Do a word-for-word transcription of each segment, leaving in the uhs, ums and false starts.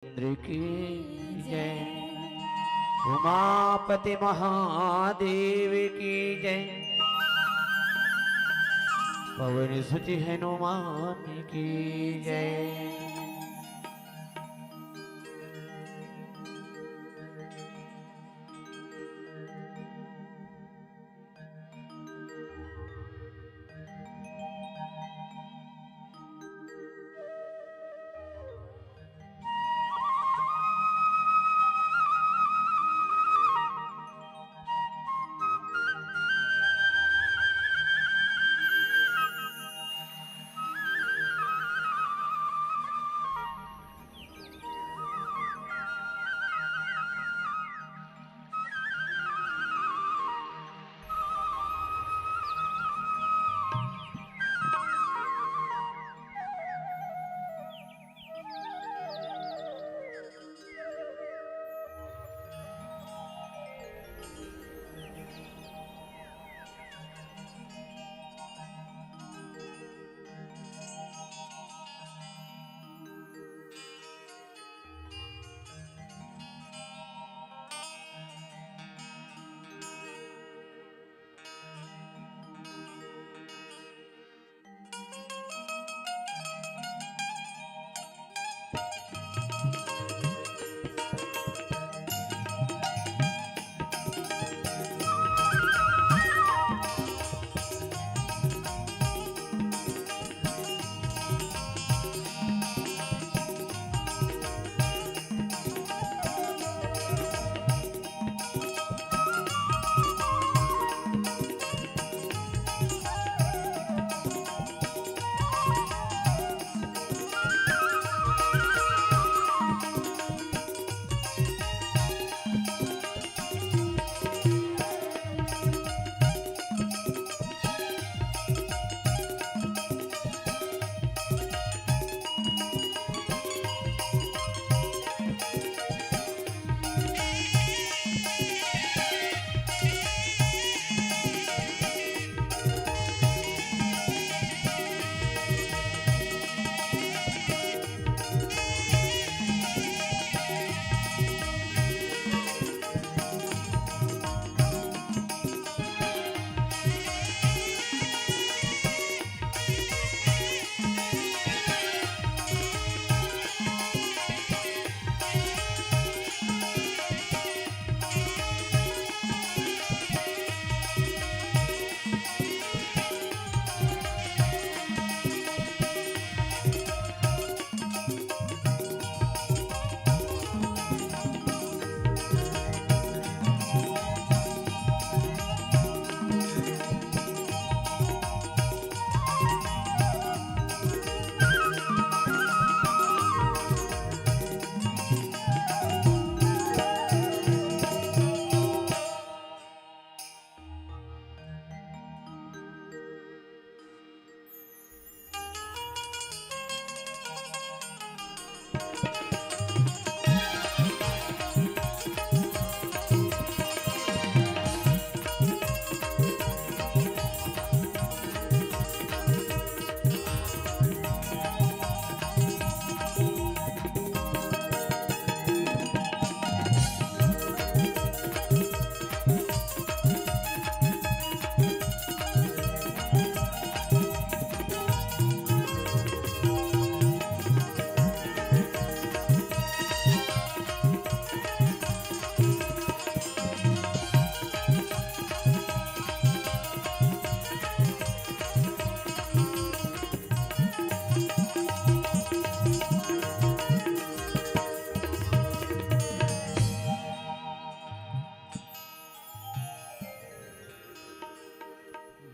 चंद्र की जय, उमापति महादेव की जय, पवन सुत हनुमान की जय।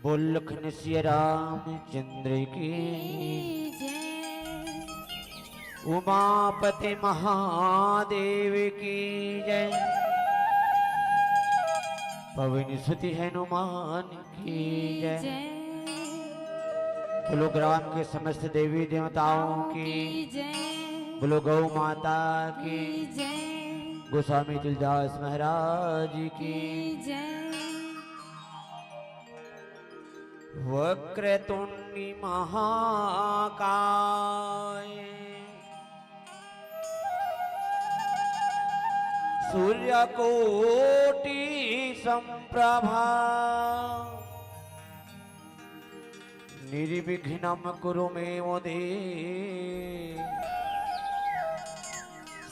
बोल लखन सिया रामचंद्र की, जय। उमापति महादेव की जय, पवन सुत हनुमान की जय। जय। बोलो ग्राम के समस्त देवी देवताओं की, की जय। बोलो गौ माता की, की जय। गोस्वामी तुलसीदास महाराज की, की जय। वक्रतुंडी महाकाय, सूर्यकोटि संप्रभा। निर्विघ्नं कुरु मे देव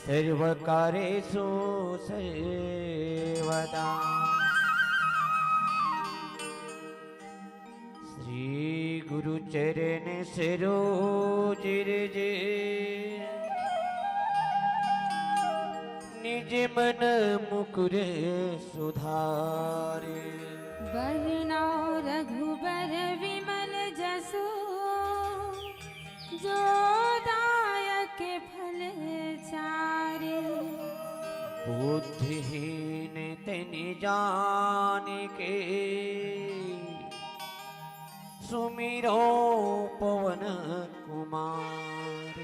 सर्वकार्येषु सर्वदा। श्री गुरु चरण सरोज रज निज मन मुकुर सुधार। बरनउँ रघुबर विमल जसु जो दायक फल चारि। बुद्धिहीन तनि जानिके सुमिरउँ पवन कुमार।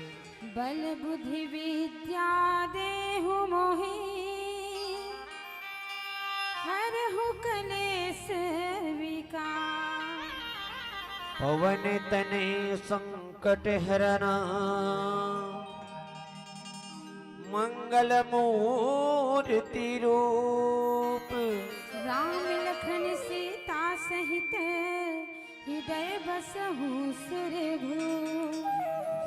बल बुद्धि विद्या देहु मोहि हरहु कलेस विकार। पवन तनय संकट हरना मंगल मूर्ति रूप। राम लखन सीता सहित हृदय बसहु सुरभूप।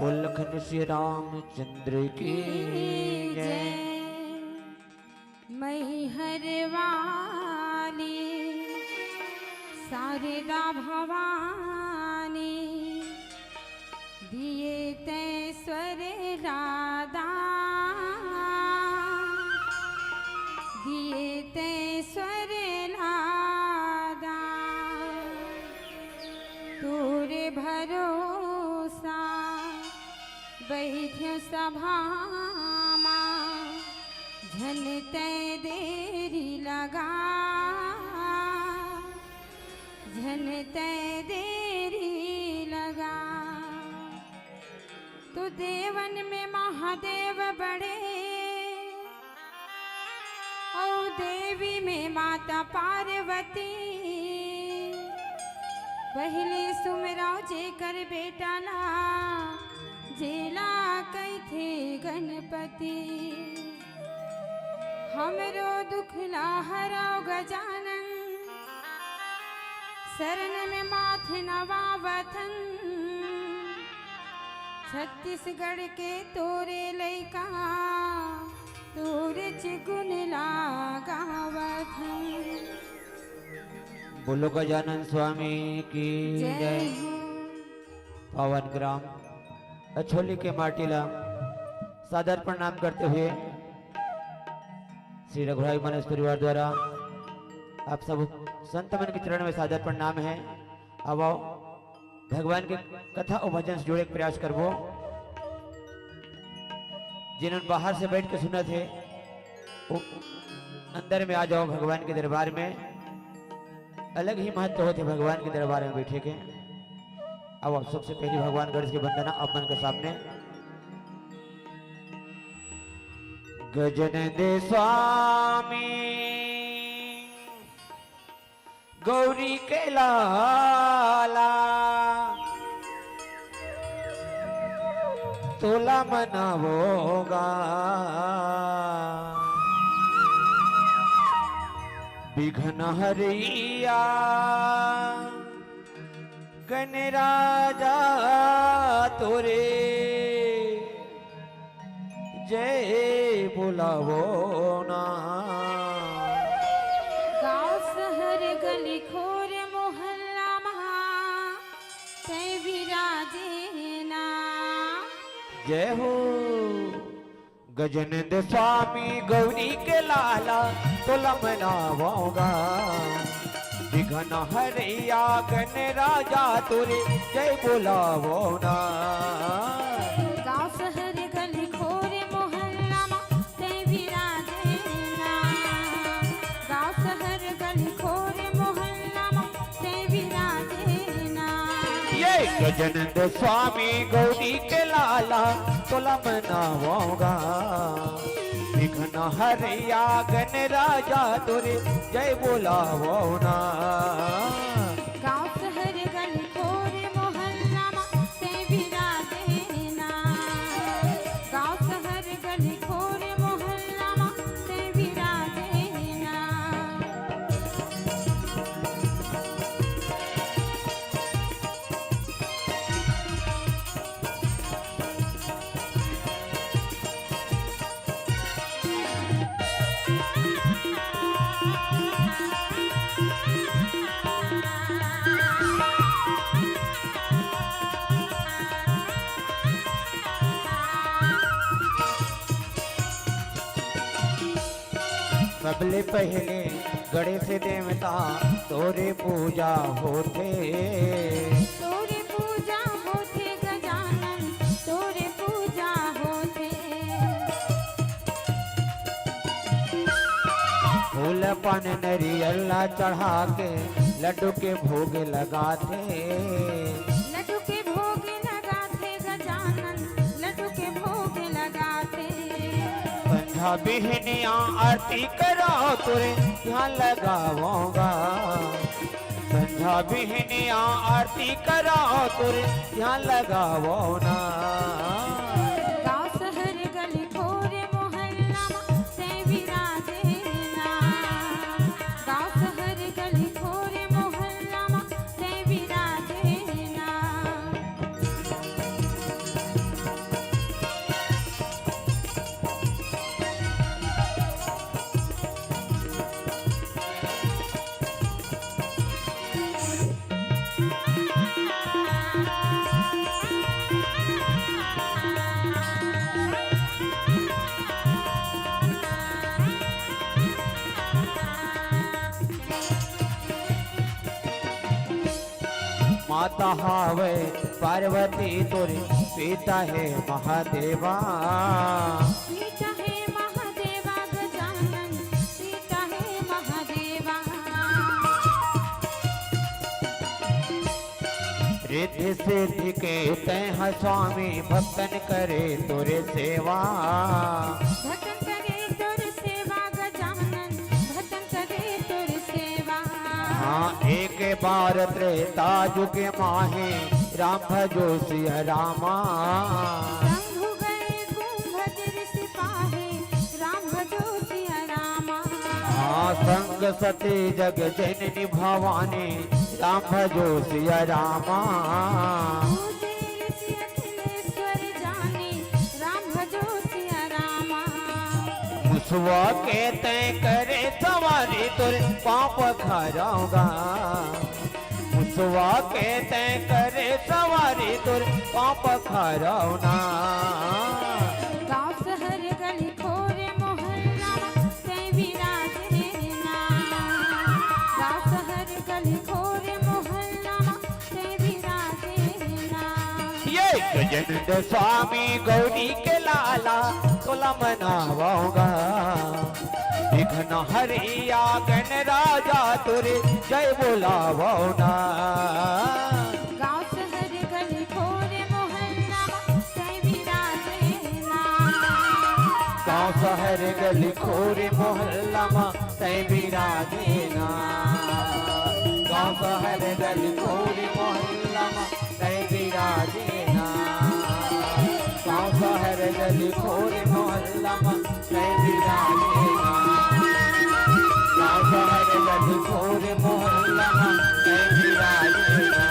बोल लखन श्री रामचंद्र की जय। मैहर वाली शारदा भवानी दिए तैं स्वर लादा, दिए तैं स्वर लादा। तोरे भरोसा बैठ्यो सभा मा, झन तैं देरी लगा, झन तैं देरी लगा। तो देवन में महादेव बड़े, अउ देवी में माता पार्वती। पहिली सुमरव जेकर बेटा ला, जेला कहिथे गणपति। हमरो दुख ला हरव गजानन, शरण में माथ नवावथन। छत्तीसगढ़ के तोरे लइका, तोरेच गुन ला गावथन। बोलो गजानन स्वामी की जय जय। हो। पावन ग्राम अछोली के माटी ला सादर प्रणाम करते हुए श्री रघुराई मानस परिवार द्वारा आप सब संत मन के चरण में सादर प्रणाम है। अब आओ भगवान के कथा अउ भजन से जुड़े के प्रयास करबो। जिन मन बाहर से बैठ के सुनत हे, वो अंदर में आ जाओ भगवान के दरबार में। अलग ही महत्व होथे भगवान के दरबार में बैठे के। अब आप सबसे पहले भगवान गणेश की वंदना आप मन के सामने। गजानंद स्वामी गौरी के लाला, तोला मनावों गा। विघ्न हरइया गणराजा तोरे जय बोलावों ना। गाँव शहर गली खोर मोहल्ला मा तैं विराजे ना। जय हो। गजानंद स्वामी गौरी के लाला, तोला मनावों गा। विघ्न हरइया गणराजा तोरे जय बोलावों ना। गाँव शहर गली खोर मोहल्ला मा तैं विराजे ना। गाँव शहर गली खोर मोहल्ला मा तैं विराजे ना। ये गजानंद स्वामी गौरी के लाला, तोला मनावों गा। विघ्न हरइया गणराजा तोरे जय बोलावों ना। गाँव शहर गली खोर मोहल्ला मा तैं विराजे ना। गाँव शहर गली खोर मोहल्ला मा तैं विराजे सबले पहिले गणेश देवता तोरे पूजा होथे। तोरे पूजा होथे गजानन, तोरे पूजा होथे। फूल पान नरियल ला चढ़ा के लड्डू के भोग लगाथे। लड्डू के भोग लगाथे गजानन, लड्डू के भोग लगाथे। संझा बिहनिया आरती करो तोरे ध्यान लगावों गा। संझा बिहनिया आरती करो तोरे ध्यान लगावों ना। गाँव शहर गली खोरे मोहल्ला मा तैं विराजे ना। गाँव शहर गली खोरे मोहल्ला मा तैं विराजे ना। माता हावय पार्वती तोरे, पिता हे महादेवा। पिता हे महादेवा गजानन, पिता हे महादेवा। रिद्धि सिद्धि के तैं ह स्वामी, भक्तन करे तोरे सेवा। भक्तन करे तोरे सेवा गजानन, भक्तन करे तोरे सेवा। हाँ, एक बार त्रेता युग माहे, राम भजो सिया रामा। शंभु गए कुंभ ऋषि पाहे, राम भजो सिया रामा। हाँ, संग सती जग जननी भवानी, राम भजो सिया रामा। पूजे ऋषि अखिलेश्वर जानी, राम भजो सिया रामा। मुसवा के तैं करे सवारी, तोरे पाँव पखारौं गा। मुसवा के तैं करे सवारी, तोरे पाँव पखारौं ना। गाँव शहर गली खोरे मोहल्ला मा तैं विराजे ना। गाँव शहर गली खोरे मोहल्ला मा तैं विराजे ना। ये गजेंद्र स्वामी गौरी के लाला तोला मनावौं गा। विघ्न हरिया गणराजा तोरे जय बोलावौं ना। गाँव शहर गली खोरे मोहल्ला मा तैं विराजे ना। गाँव शहर गली खोरे मोहल्ला मा तैं विराजे ना। गाँव शहर गली खोरे मोहल्ला मा तैं विराजे ना। गाँव शहर गली खोरे मोहल्ला मा तैं विराजे ना। गाँव शहर गली खोरे मोहल्ला मा तैं विराजे ना।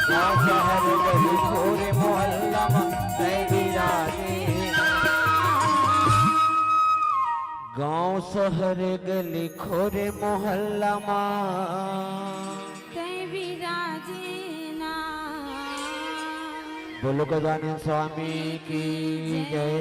गाँव शहर गली खोरे मोहल्ला मा तैं विराजे ना। गाँव शहर गली खोरे मोहल्ला मा तैं विराजे ना। बोलो गजानन स्वामी की जय।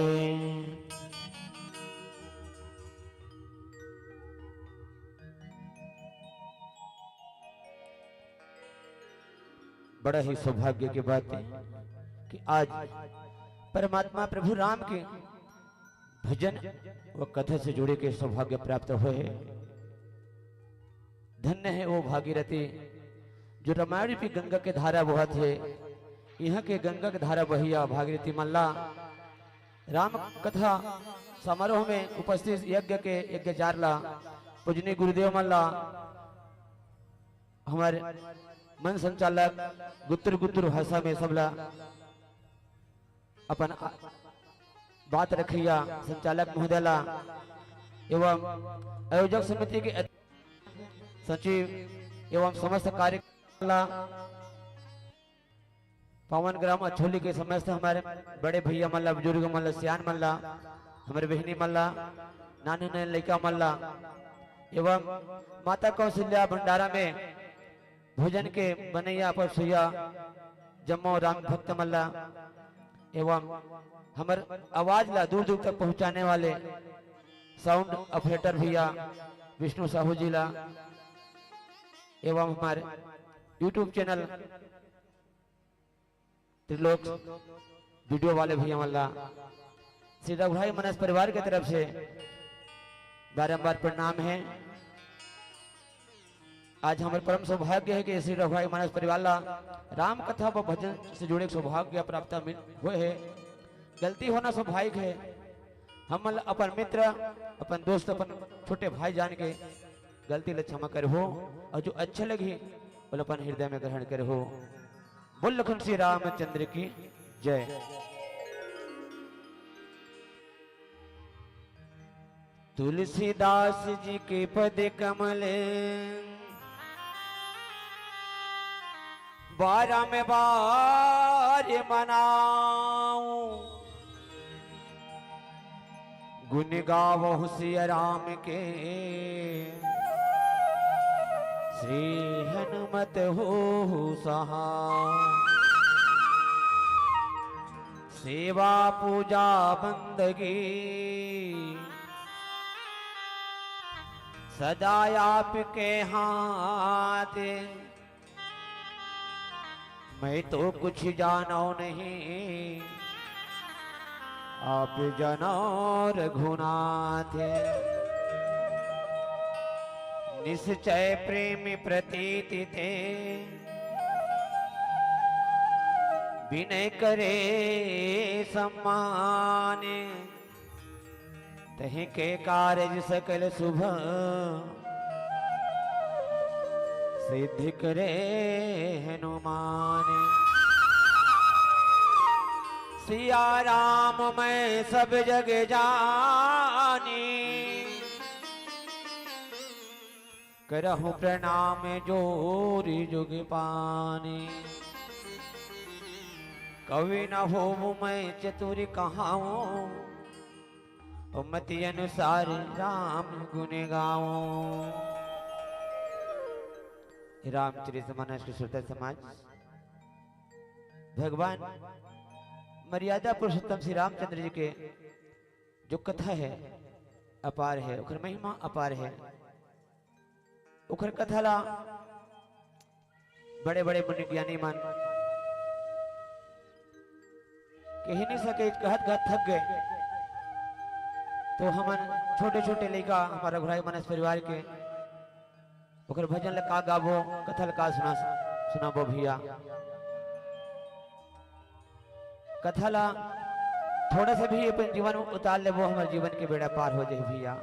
बड़ा ही सौभाग्य के बात है कि आज परमात्मा प्रभु राम के भजन व कथा से जुड़े के सौभाग्य प्राप्त होय हे। धन्य हे वो भागीरथी, जो रामायण रूपी गंगा के धारा बहत हे। इहाँ के गंगा के धारा बहिया भागीरथी मन ला राम कथा समारोह में उपस्थित यज्ञ के यज्ञाचार ला, पूजनीय गुरुदेव मन ला, हमर मंच संचालक गुत्तुर गुत्तुर भाषा में सबला अपन आ-, बात रखइया संचालक महोदय ला एवं आयोजक समिति के अध-, सचिव एवं समस्त कार्यकर्ता ला, पावन ग्राम अछोली के समस्त हमर बड़े भैया मन ला, बुजुर्ग मन ला, सियान मन ला, हमर बहिनी मन ला, नान नान लइका मन ला एवं माता कौशल्या भंडारा में भोजन के बनइया परोसइया जम्मो राम भक्त मन ला एवं हमर आवाज ला दूर दूर तक पहुँचाने वाले साउंड ऑपरेटर भैया विष्णु साहू जी ला एवं हमारे YouTube चैनल त्रिलोक वीडियो वाले भैया मन ला श्री रघुराई मनस परिवार के तरफ से बारंबार प्रणाम है। आज हमर परम सौभाग्य है कि श्री रघुराई मानस परिवार ला राम कथा व भजन से जुड़े के सौभाग्य प्राप्त मिल हुए है। गलती होना स्वाभाविक है। हमन ला अपन मित्र, अपन दोस्त, अपन छोटे भाई जान के गलती ला क्षमा करहू और जो अच्छा लगही, ओला अपन हृदय में ग्रहण करहू। बोल लखन श्री रामचंद्र की जय। तुलसीदास जी के पद कमल बारंबार मनाऊं, गुण गावहु सिया राम के, श्री हनुमत होहु सहाय। सेवा पूजा बंदगी सदा आपके हाथ, मैं तो कुछ जानो नहीं, आप जानो रघुनाथ। निश्चय प्रेम प्रतीति ते, विनय करे सम्मान। तहि के कारज सकल शुभ, सिद्ध करे हनुमान। सिया राम मैं सब जग जानी, करहु प्रणाम जोरि जुग पानी। कवि न होवु मैं चतुर कहाऊं, मति अनुसार राम गुण गाऊं। रामचरित मानस के श्रोता समाज, भगवान मर्यादा पुरुषोत्तम श्री रामचंद्र जी के जो कथा है, अपार है, ओकर महिमा अपार है। ओकर कथा ला बड़े-बड़े मुनि ज्ञानी मन कहि नहीं सके, कहत-कहत थक गए। तो हमन छोटे-छोटे लइका, हमर रघुराई मानस परिवार के, ओकर भजन ला का गाबो, कथा ला का सुना, सुनाबो भैया। कथा ला थोड़ा सा भी अपन जीवन में उतार लेबो, हमर जीवन के बेड़ा पार हो जाही भैया।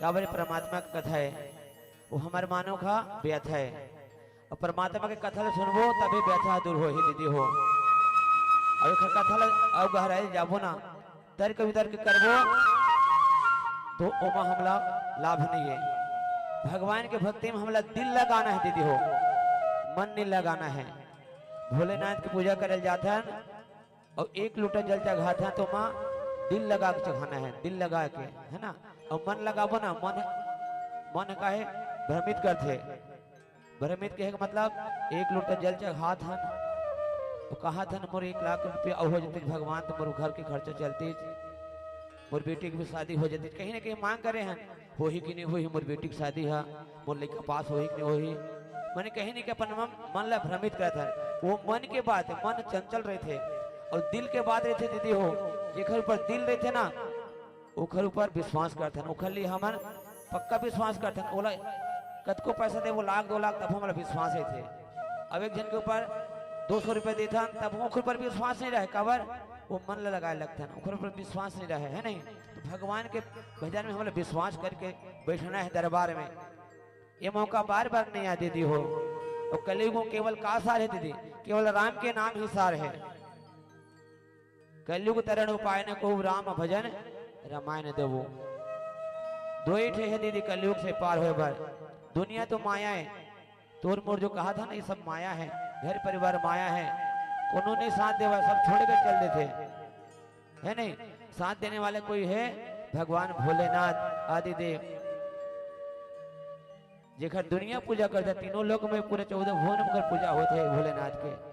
काबर परमात्मा के कथा है, वो हमर मानव का व्यथा है। और परमात्मा के कथा ला सुनबो, तभी व्यथा दूर होही दीदी हो। और एकर कथा ला अउ गहराई जाबो ना, तर्क वितर्क करबो, तो ओमा हमला लाभ नहीं है। भगवान के भक्ति में हमला दिल लगाना है दीदी हो, मन नहीं लगाना है। भोलेनाथ की पूजा करल जाथन और एक लोटा जल चढ़ाथन, तो ओमा दिल लगा के चढ़ाना है, दिल लगा के, है ना। और मन लगाबो ना, मन, मन काहे भ्रमित करथे। भ्रमित कहे के मतलब, एक लोटा जल चढ़ाथन, तो कहाथन, "मोर एक लाख रुपया अउ हो जतिस भगवान, तो मोर घर के खर्चा चलतिस, मोर बेटी के भी शादी हो जतिस।" कहीं ना कहीं मांग करे हन, "होही कि नहीं होही मोर बेटी के शादी हा, मोर लइका पास होही कि नहीं होही?" माने कहीं ना कहीं अपन मन, मन ला भ्रमित करत हन। वो मन के बात, मन चंचल रहिथे, और दिल के बात रहिथे दीदी हो, जेकर ऊपर दिल रहिथे ना, ओखर ऊपर विश्वास करथन, ओखर लिए हमन पक्का विश्वास करथन। ओला कतको पैसा देबो, लाख दो लाख, तब हमला विश्वास रहिथे। अब एक झन के ऊपर दो सौ रुपया देथन, तब ओखर ऊपर विश्वास नहीं रहे, काबर वो मन ला लगाए लगथन, ओखर ऊपर विश्वास नहीं रहे, है नहीं? तो भगवान के भजन में हमला विश्वास करके बैठना है दरबार में। ये मौका बार बार नहीं आए दीदी हो। और कलयुग में केवल का सार है दीदी? केवल राम के नाम ही सार है। कलयुग तरण उपाय न कोउ, राम भजन रामायण देवो। दो ही ठे है दीदी कलयुग से पार होए बर। दुनिया तो माया है, तोर मोर जो कहाथन ना, ये सब माया है, घर परिवार माया है, कोनो नहीं साथ देवा, सब छोड़ के चल देथे, है नहीं? साथ देने वाले कोई है? भगवान भोलेनाथ आदि देव, जेकर दुनिया पूजा करथे, तीनों लोक में पूरे चौदह भुवन में ओकर पूजा होथे भोलेनाथ के।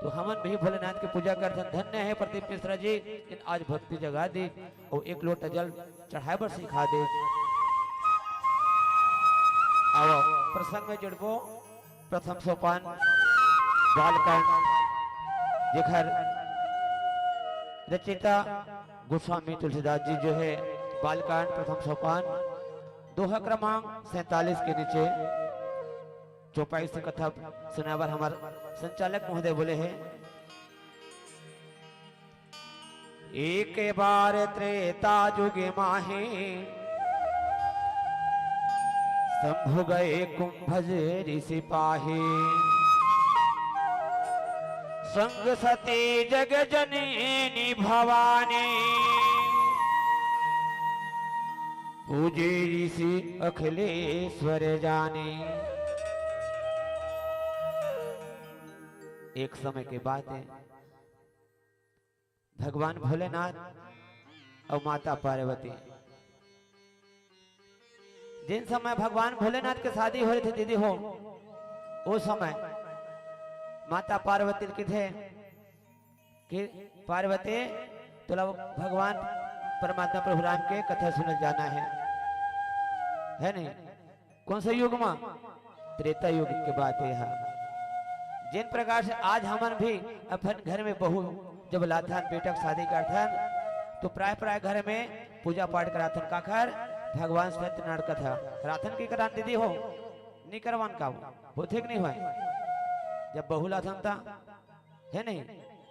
तो हमन भी भोलेनाथ के पूजा करथन। धन्य हे प्रदीप मिश्रा जी, जिन आज भक्ति जगा दे अउ एक लोटा जल चढ़ाए बर सिखा दे। आओ, प्रसंग में जुड़बो। प्रथम सोपान बालकांड, जेकर रचयिता गोस्वामी तुलसीदास जी जो हे, बालकांड प्रथम सोपान, दोहा क्रमांक सैंतालीस के नीचे चौपाई से कथा सुनाए बर हमर संचालक महोदय बोले हे। एक बार त्रेता युग माहे, शंभु गए कुंभज ऋषि पाहे। संग सती जग जननी भवानी, पूजे ऋषि अखिलेश्वर जाने। एक समय के बात हे, भगवान भोलेनाथ अउ माता पार्वती, जिन समय भगवान भोलेनाथ के शादी हो रहे थे दीदी हो, उस समय माता पार्वती ल कथे कि पार्वती, तोला भगवान परमात्मा प्रभु राम के कथा सुनल जाना हे, हे नहीं? कौन से युग में? त्रेता युग के बात हे। जिन प्रकार से आज हमन भी अपन घर में बहू जब लाथन, बेटा के शादी करथन, तो प्राय प्राय घर में पूजा पाठ कराथन। काखर? भगवान सत्यनारायण कथा कराथन कि करान दीदी हो? नहीं करवान का? होथे कि नहीं होय? जब बहू लाथन ता, हे नहीं?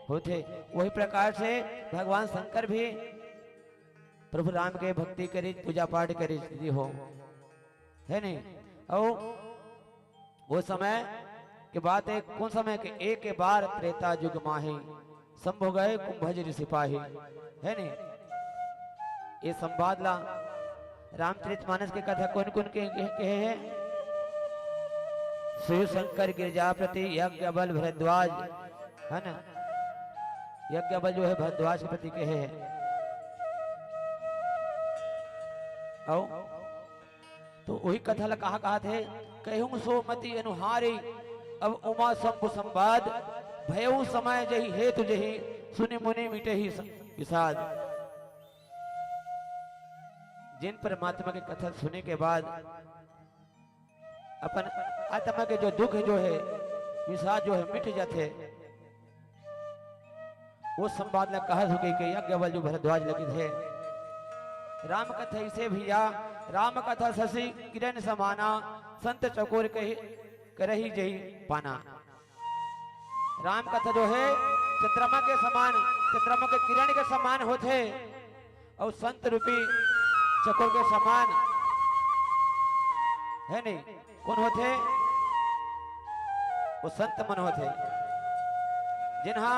होथे। वही प्रकार से भगवान शंकर भी प्रभु राम के भक्ति करिस, पूजा पाठ करिस दीदी हो, हे नहीं? अउ वो समय के बात हे, कौन समय के? एक बार त्रेता युग माहे, शंभु गए कुंभज ऋषि पाहे, हे नहीं? ये संवाद ला रामचरित मानस के कथा कौन कौन के, के, कहे हे? शिव शंकर गिरिजापति यज्ञ बल भरद्वाज, हे ना? यज्ञ बल जो हे भरद्वाज के प्रति कहे हे। अउ तो वही कथा ला कहा कहत हे, कहूँ सो मति अनुहारी, अब उमा शंभु संवाद, भयउ समय जहि हेतु जहि, सुनि मुनि मिटहि स-, विषाद। जिन परमात्मा के कथा सुने के बाद अपन आत्मा के जो दुख जो हे, विषाद जो हे, मिट जाथे। वो संवाद ला कहत होके के यज्ञ बल जो भरद्वाज लगिस हे। राम कथा इसे भैया, राम कथा शशि किरण समाना, संत चकोर कही करही जही पाना। राम कथा जो हे चंद्रमा के समान, चंद्रमा के किरण के समान होथे। अउ संत रूपी चकोर के समान हे नहीं, कौन होथे? वो संत मन होथे, जिन्हा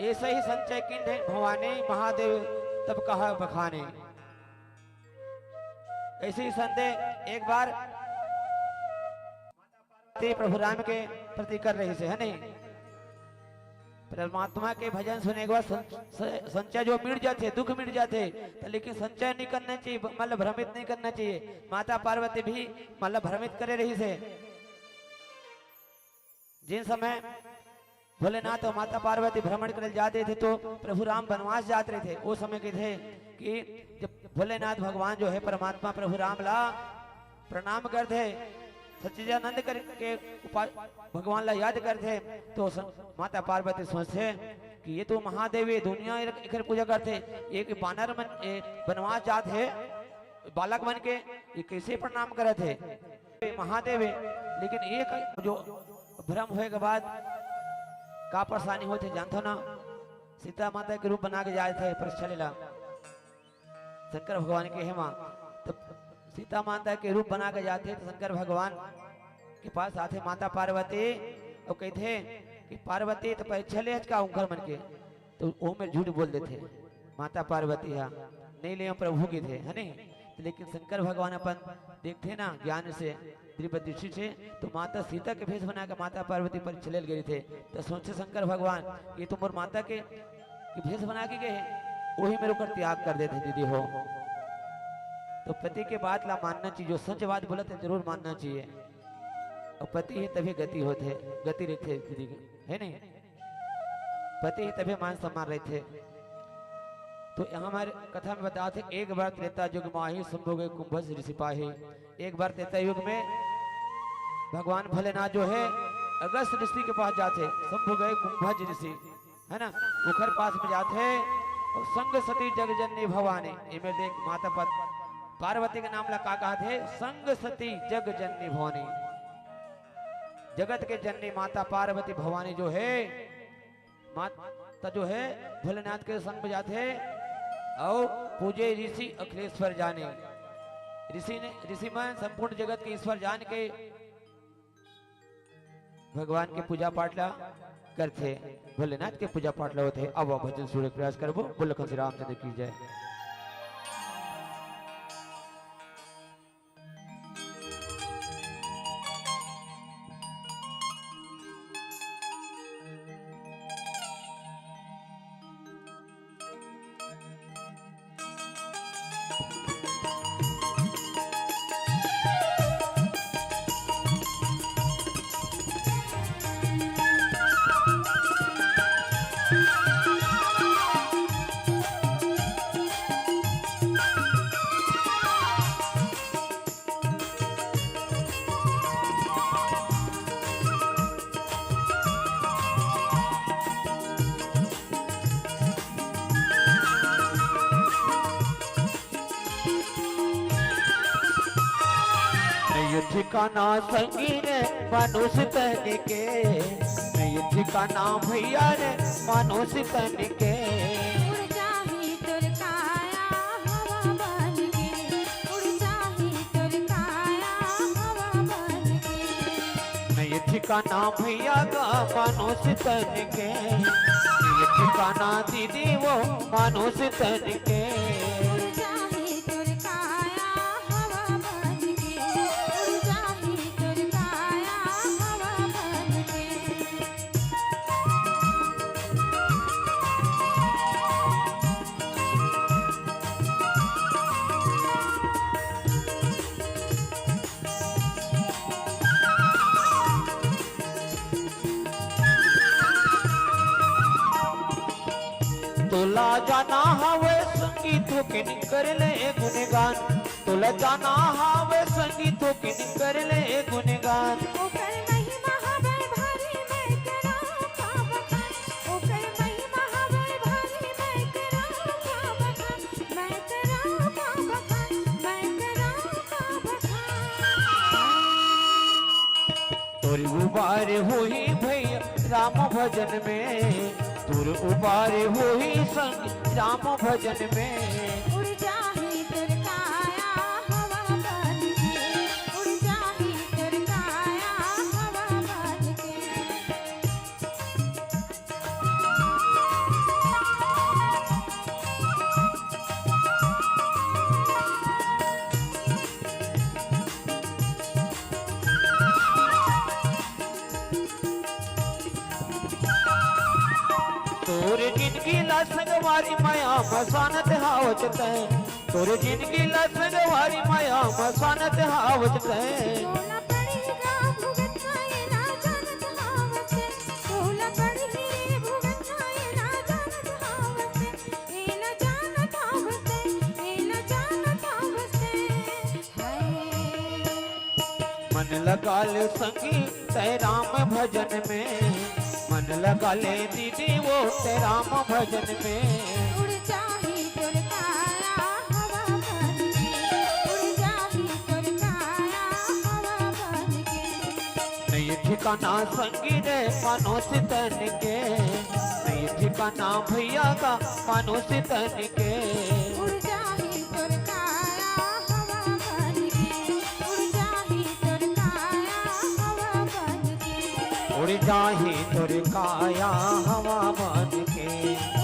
ऐसे ही संचय कीन्हे भवानी महादेव तब कहा बखाने। ऐसे ही संदेह एक बार ते प्रभु राम के प्रति कर रहिस हे, हे नहीं? परमात्मा के भजन सुने के बाद सं-, स-, संचय जो मिट जाथे, दुख मिट जाथे, तो लेकिन संचय नहीं करना चाहिए, मतलब भ्रमित नहीं करना चाहिए। माता पार्वती भी मतलब भ्रमित करे रहिस हे। जिन समय भोलेनाथ अउ माता पार्वती भ्रमण करे जात रहिथे, तो प्रभु राम वनवास जात रहिथे। ओ समय कहिथे कि जब भोलेनाथ भगवान जो हे परमात्मा प्रभु राम ला प्रणाम करथे, सच्चिदानंद करके उपा-, भगवान ला याद करथे, तो स-, माता पार्वती सोचथे कि ये तो महादेव हे, दुनिया एक-, एकर पूजा करथे, ये कि बानर मन, ए, वनवास जात हे, बालक मन के, ये कैसे प्रणाम करत हे? महादेव हे, लेकिन एक जो भ्रम होए के बाद का परेशानी होथे जानथो ना? सीता माता के रूप बना के जाए थे परीक्षा लेला शंकर भगवान के हेमा, तो सीता माता के रूप बना के जाथे तो शंकर भगवान के पास आथे माता पार्वती अउ कहिथे कि पार्वती तो परीक्षा ले का उनकर मन के, तो वो में झूठ बोल देथे माता पार्वती हा, नहीं ले प्रभु के थे, हे नहीं? तो लेकिन शंकर भगवान अपन देखथे ना ज्ञान से, दिव्य दृष्टि से, तो माता सीता के भेष बना के माता पार्वती परीक्षा ले गए थे। तो सोचे शंकर भगवान, ये तो मोर माता के, के भेष बना के गए हैं, वही मेरे ऊपर त्याग कर देते दीदी हो। तो पति के बात ला मानना चाहिए, जो सच बात बोला तो जरूर मानना चाहिए। और पति ही तभी गति होते, गति रहते दीदी, हे नहीं? पति ही तभे मान सम्मान रहिथे। तो यहाँ हमर कथा में बताथे, एक बार त्रेता युग माही, शंभु गए कुंभज ऋषि पाही। एक बार त्रेता युग में भगवान भोलेनाथ जो है अगस्त ऋषि के पास जाथे, शंभु गए कुंभज ऋषि, है ना, ओखर पास में जाथे। और संग सती जग जननी भवानी, एमे देख माता पत-, पार्वती के नाम ला का कहाथे? संग सती जग जननी भवानी, जगत के जननी माता पार्वती भवानी जो है, माता जो है भोलेनाथ के संग में जाथे। और पूजे ऋषि अखिलेश्वर जाने, ऋषि ने, ऋषि मन संपूर्ण जगत के ईश्वर जान के भगवान के पूजा पाठ ला करथे, भोलेनाथ के पूजा पाठ ला होथे। अब भजन सुने के प्रयास करबो। बोल लखन श्री रामचंद्र की जय। नहीं ठिकाना संगी रे मनुष्य तन के, नहीं ठिकाना भैया रे मनुष्य तन के। उड़ जाही तोर काया हवा बन के, उड़ जाही तोर काया हवा बन के। नहीं ठिकाना भैया का मनुष्य तन के, नहीं ठिकाना दीदी वो मनुष्य तन के। उड़ जाही तोर काया हवा बन के, उड़ जाही तोर काया हवा बन के। तोला जाना हवे संगी थोकिन कर ले गुनगान, तोला जाना हवे संगी थोकिन कर ले गुनगान। ओकर महिमा हवे भारी, मैं करा का बखान। ओकर महिमा हवे भारी, मैं करा का बखान। मैं करा का बखान, मैं करा का बखान। तोर उबार होही भैया राम भजन में, तोर उबार होही संग राम भजन में। उड़ जाही तोर काया हवा बन के, उड़ जाही तोर काया हवा बन के। तोर जिनगी ला संगवारी मया मसानत हावत तैं, तोर जिनगी ला संगवारी मया मसानत हावत तैं। तोला पड़ी गा भुगतना ये ना जानत हावत तैं, तोला पड़ी रे भुगतना ये ना जानत हावत तैं, ये ना जानत हावत तैं, ये ना जानत हावत तैं। मन लगा ले संगी तै राम भजन में, मन लगा ले दीदी वो तै राम भजन में। उड़ जाही तोर काया हवा बन के, उड़ जाही तोर काया हवा बन के। नहीं ठिकाना संगी रे मनुष्य तन के, नहीं ठिकाना भैया का मनुष्य तन के। उड़ जाही तोर काया हवा बन के, उड़ जाही तोर काया हवा बन के। उड़ जाही तोर काया हवा बन के।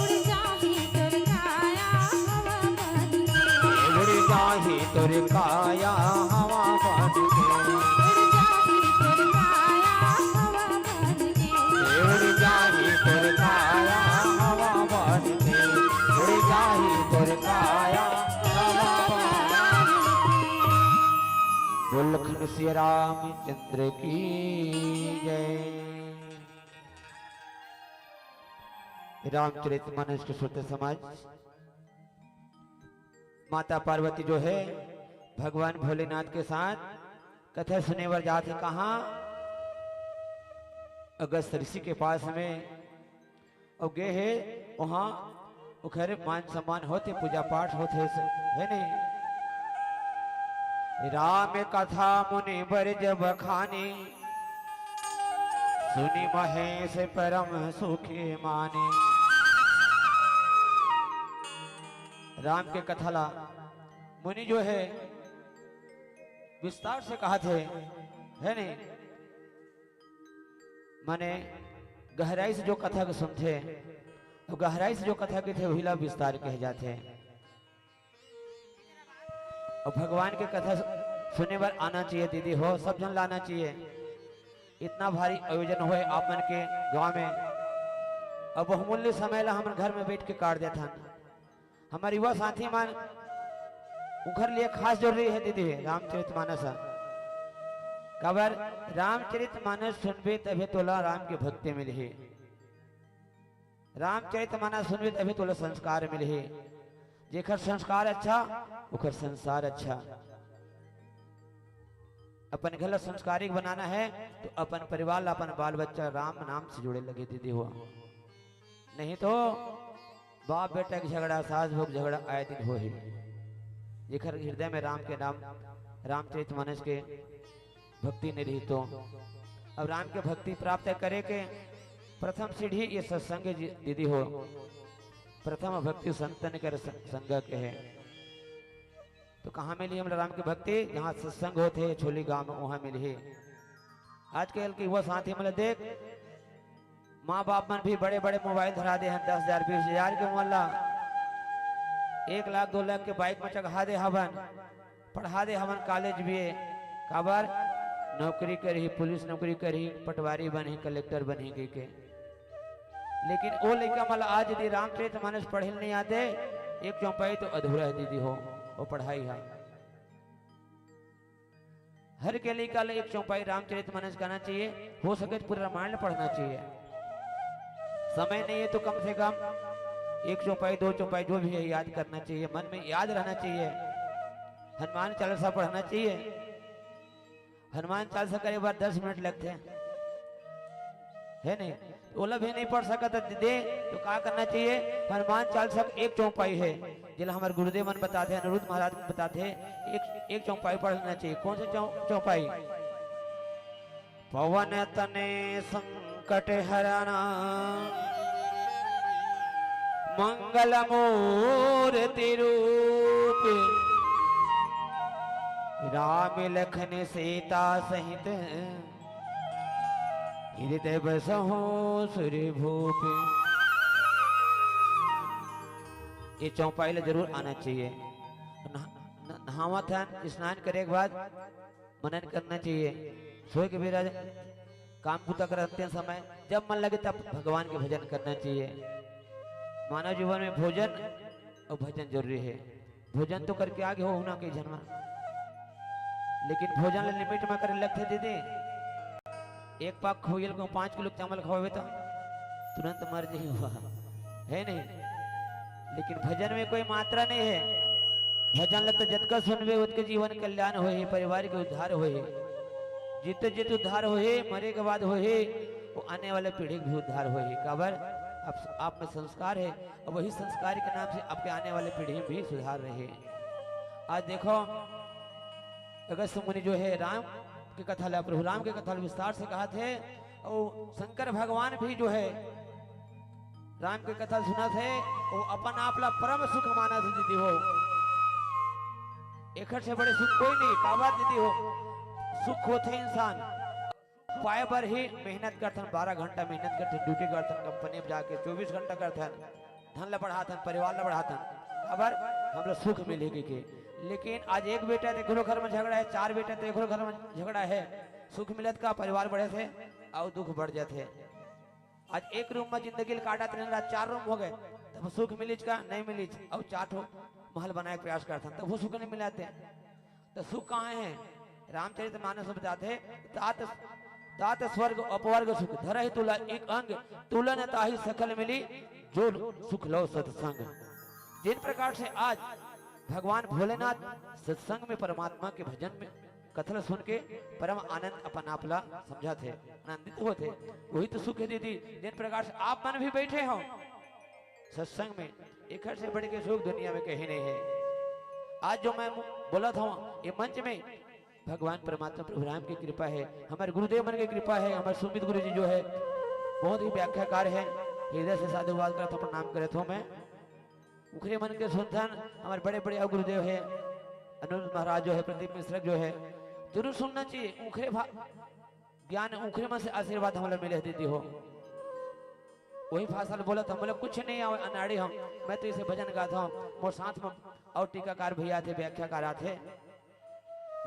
उड़ जाही तोर काया हवा बन के। उड़ जाही तोर काया हवा बन के। उड़ जाही तोर काया हवा बन के। उड़ जाही तोर काया हवा बन के। उड़ जाही तोर काया हवा बन के। बोल लखन सिया रामचंद्र की जय। रामचरित मानस के श्रोता समाज, माता पार्वती जो है भगवान भोलेनाथ के साथ कथा सुने बर जात हे। कहाँ? अगस्त ऋषि के पास में। अउ गे हे वहाँ, ओखर मान सम्मान होथे, पूजा पाठ होथे, है नहीं? राम कथा मुनि बर जब खानी, सुनि महेश परम सुखी मानी। राम के कथा ला मुनि जो है विस्तार से कहाथे, है नहीं? माने गहराई से जो कथा के सुनथे, तो गहराई से जो कथा के थे, वही ला विस्तार कहे जाथे। अउ भगवान के कथा सुने बर आना चाहिए दीदी हो, सब झन ला आना चाहिए। इतना भारी आयोजन होए आप मन के गांव में, अउ बहुमूल्य समय ला हमन घर में बैठ के काट देथन। हमर युवा साथी मन, उखर लिए खास जरूरी है दीदी, रामचरित मानस ह। काबर? रामचरित मानस सुनबे तभे तोला राम के भक्ति मिलही। रामचरित मानस सुनबे तभे तोला संस्कार मिलही। जेखर संस्कार अच्छा, ओखर संसार अच्छा। अपन घर ला संस्कारिक बनाना है, तो अपन परिवार ला, अपन बाल बच्चा राम नाम से जोड़े लगे दीदी हो। नहीं तो बाप बेटा के झगड़ा, सास बहू के झगड़ा आए दिन होही। जेखर हृदय में राम के नाम, रामचरित मानस के भक्ति नहीं रही तो। अब राम के भक्ति प्राप्त करे के प्रथम सीढ़ी ये सत्संग जी-, दीदी हो। प्रथम भक्ति संतन कर स-, संग के है। तो कहाँ मिली हमला राम के भक्ति? जहाँ सत्संग होथे छोली गांव में, वहाँ मिलही। आजकल के युवा साथी मन ला देख, माँ बाप मन भी बड़े-बड़े मोबाइल धरा दे हन, दस हजार, बीस हजार के मन ला, एक लाख, दो लाख के बाइक में चघा दे हवन, पढ़ा दे हवन कॉलेज भी। काबर? नौकरी करही, पुलिस नौकरी करही, पटवारी बनही, कलेक्टर बनही कहिके। लेकिन ओ लइका मन ला आज यदि रामचरित मानस पढ़े ल नहीं आते, एक चौपाई तो अधूरा है दीदी हो, वो पढ़ाई है। हर के लइका ला एक चौपाई रामचरित मानस गाना चाहिए, हो सके तो पूरा रामायण पढ़ना चाहिए। समय नहीं है तो कम से कम एक चौपाई, दो चौपाई जो भी है याद करना चाहिए, मन में याद रहना चाहिए। हनुमान चालीसा पढ़ना चाहिए। हनुमान चालीसा करे बर दस मिनट लगथे, है नहीं? तो ओला भी नहीं पढ़ सकत दे तो का करना चाहिए? हनुमान चालीसा के एक चौपाई है, जेला हमर गुरुदेव मन बताथे, अनिरुद्ध महाराज बताथे, एक, एक चौपाई पढ़ लेना चाहिए। कौन सा चौ-, चौपाई? पवन तनय संकट हरना मंगल मूर्ति रूप, राम लखन सीता सहित हृदय बसहु सुर भूप। ये चौपाई ला जरूर आना चाहिए। नहा-, न-, नहावत हन, स्नान करे के बाद मनन करना चाहिए। सोए के बेरा काम बुता करते समय जब मन लगे तब भगवान के भजन करना चाहिए। मानव जीवन में भोजन अउ भजन जरूरी है। भोजन तो करके आगे हो ना कई झन मन, लेकिन भोजन ला लिमिट में करे लगथे दीदी। एक पाक खवइया ल पाँच किलो चावल खवावे तो तुरंत मर जाही हुआ, है नहीं? लेकिन भजन में कोई मात्रा नहीं है। भजन ला तो जतका सुनबे ओतके जीवन कल्याण होही, परिवार के उद्धार होही। जित जित उद्धार होही, मरे के बाद होही, वो आने वाले पीढ़ी के भी उद्धार होही। काबर? आप, आप में संस्कार है, और वही संस्कार के नाम से आपके आने वाले पीढ़ी में भी सुधार रहे। आज देखो, अगस्त्य मुनि जो है राम के कथा ला, प्रभु राम के कथा ला विस्तार से कहाथे, और शंकर भगवान भी जो है राम के कथा सुनाथे, वो अपन आप ला परम सुख मानथे दीदी हो। एखर से बड़े सुख कोई नहीं, काबर दीदी हो, सुख होथे इंसान पाए बर ही मेहनत करथन, बारह घंटा मेहनत करथन, ड्यूटी करथन, कंपनी में जाके चौबीस घंटा करथन, धन ला बढ़ाथन, परिवार ला बढ़ाथन, काबर? हमला सुख मिलही कहिके। लेकिन आज एक बेटा ते एकरो घर में झगड़ा है, चार बेटा ते एकरो घर में झगड़ा है, सुख मिलत का? परिवार बढ़े से अउ दुख बढ़ जाथे। आज एक रूम में जिंदगी ल काटत रहेन, आज चार रूम हो गए, तब सुख मिलिच का? नहीं मिलिच। अउ चार ठो महल बनाए के प्रयास करथन, तब वो सुख नहीं मिलाते। तो सुख कहाँ है? रामचरित मानस में बताथे, तात तात स्वर्ग अपवर्ग सुख, धरहि तुला एक अंग, तुला न ताहि सकल मिली, जो सुख लो सत्संग। जिन प्रकार से आज भगवान भोलेनाथ सत्संग में, परमात्मा के भजन में, कथा ल सुन के परम आनंद अपन आप ला समझत हे, आनंदित होत हे, वही तो सुख हे दीदी। जिन प्रकार से आप मन भी बैठे हो सत्संग में, एकर से बढ़ के सुख दुनिया में कहीं नहीं है। आज जो मैं बोलत हूँ ये मंच में, भगवान परमात्मा प्रभु राम की कृपा है, हमारे गुरुदेव मन की कृपा है, हमारे सुमित गुरु जी जो है बहुत ही व्याख्याकार है, हृदय से साधुवाद करत हूँ, प्रणाम करत हूँ मैं। उखरे मन के सुनथन, हमारे बड़े बड़े गुरुदेव है, अनुरुद्ध महाराज जो है, प्रदीप मिश्र जो है, जरूर सुनना चाहिए। उखरे भा-, ज्ञान उखरे मन से आशीर्वाद हमला मिले दीदी हो। वही भाषा ल बोलत हम बोले, कुछ नहीं आवे, अनाड़ी हम, मैं तो इसे भजन गाता हूँ, मोर साथ में और टीकाकार भैया थे, व्याख्याकार आथे,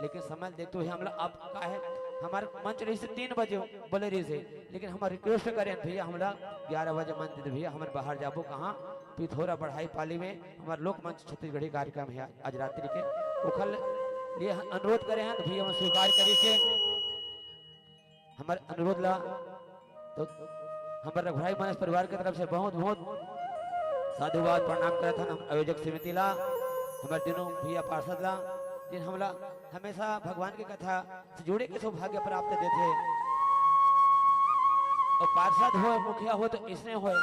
लेकिन समय देखते हुए हमला अब का है, हमार मंच रही से तीन बजे बोले रही से, लेकिन हमार रिक्वेस्ट करें भैया, हमला ग्यारह बजे मंच दे दे भैया, हमन बाहर जाबो कहाँ, पिथौरा बढ़ाई पाली में हमार लोक मंच छत्तीसगढ़ी कार्यक्रम है आज रात्रि के, ओखर लिए अनुरोध करे हैं तो भैया हम स्वीकार करी के हमारे अनुरोध ला। तो हमारे रघुराई मानस परिवार की तरफ से बहुत बहुत साधुवाद प्रणाम करत हन हम आयोजक समिति ला, हमारे दिनों भैया पार्षद ला, जिन हमला हमेशा भगवान की कथा से जुड़े के सौभाग्य प्राप्त देथे। और पार्षद हो, मुखिया हो तो इसने होए,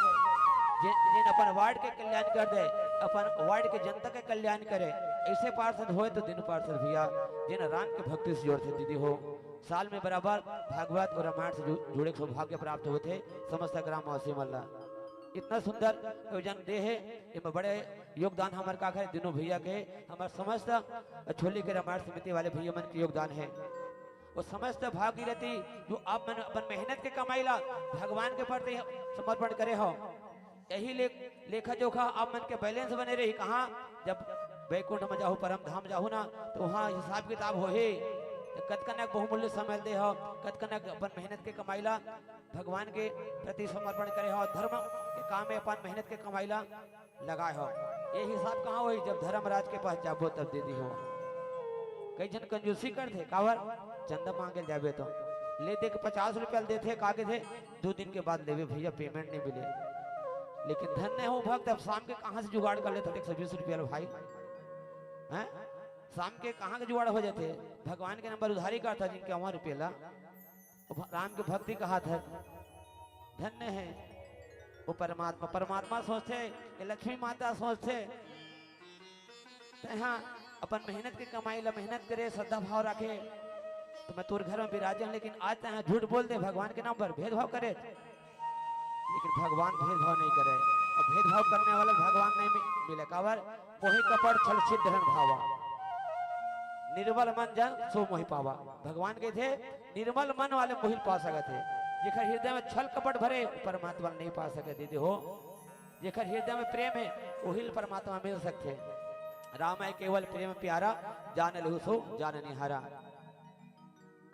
जिन, जिन अपन वार्ड के कल्याण कर दे, अपन वार्ड के जनता के कल्याण करे, ऐसे पार्षद होए तो दिन पार्षद भैया, जिन राम के भक्ति से जोड़थे दीदी हो। साल में बराबर भागवत और रामायण से जु-, जुड़े के सौभाग्य प्राप्त होथे समस्त ग्रामवासी मन ला। इतना सुंदर आयोजन दे हे, एमे बड़े योगदान हमर का करे, दिनों भैया के, हमर समस्त छोली के रामायण समिति वाले भैया मन के योगदान है। वो समस्त भागीरथी जो आप मन अपन मेहनत के कमाई ला भगवान के प्रति समर्पण करे हो, यही ले-, लेखा जोखा आप मन के बैलेंस बने रही। कहाँ जब बैकुंठ में जाहू, परम धाम जाहू ना, तो वहाँ हिसाब किताब होही। तो कतकनक बहुमूल्य समय दे हो, कतकनक अपन मेहनत के कमाई ला भगवान के प्रति समर्पण करे हो, धर्म के काम में अपन मेहनत के कमाई ला लगाए हो। ये हिसाब कहाँ होही जब धर्मराज के पास जाबो तब दीदी हो। कई झन कंजूसी करथे, काबर चंदा मांगे जाबे तो ले दे के पचास रुपया देथे, का कथे दो दिन के बाद लेबे भैया, पेमेंट नहीं मिले। लेकिन धन्य हो भक्त, अब शाम के कहाँ से जुगाड़ कर लेथे एक सौ बीस रुपया लो भाई, हैं? शाम के कहाँ के जुगाड़ हो जाथे? भगवान के नंबर उधारी करथा जिनके वहाँ रुपया ला। वो भ-, राम के भक्ति कहाथे, धन्य है वो परमात्मा। परमात्मा सोचथे, ये लक्ष्मी माता सोचथे, तैं हा अपन मेहनत के कमाई ला मेहनत करे, श्रद्धा भाव रखे, तो मैं तोर घर में विराजे हूँ, लेकिन आज तैं हा झूठ बोल दे, भगवान के नाम पर भेदभाव करे। लेकिन भगवान भेदभाव नहीं करे, और भेदभाव करने वाला भगवान नहीं मि-, मिले। काबर? मोहि कपट छल छिद्र हन भावा, निर्मल मन जन सो मोहि पावा। भगवान कथे, निर्मल मन वाले मोहि ल पा सकत हे। जेकर हृदय में छल कपट भरे, परमात्मा ल नहीं पा सके दीदी हो। जेकर हृदय में प्रेम है, वही ल परमात्मा मिल सकथे। राम है केवल प्रेम प्यारा, जान लेहु सो जान निहारा।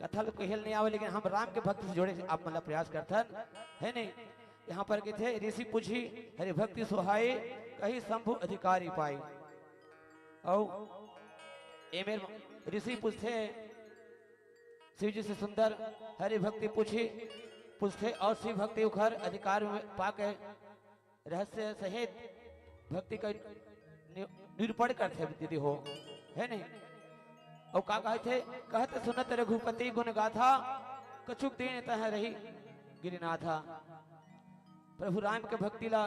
कथा ल कहे ल नहीं आवे, लेकिन हम राम के भक्ति से जोड़े के आप मन ला प्रयास करथन, है नहीं? यहाँ पर कथे, ऋषि पूछी हरि भक्ति सुहाई, कही शंभु अधिकारी पाई। अउ एमेर ऋषि पूछथे, शिव जी से सुंदर हरि भक्ति पूछी, पूछथे और शिव भक्ति उखर अधिकार में पाके रहस्य सहित भक्ति का नि-, निरूपण करथे दीदी हो, है नहीं? अउ का कहथे, कहत सुनत रघुपति गुण गाथा, कछुक दिन तह रही गिरिनाथा। प्रभु राम के भक्ति ला,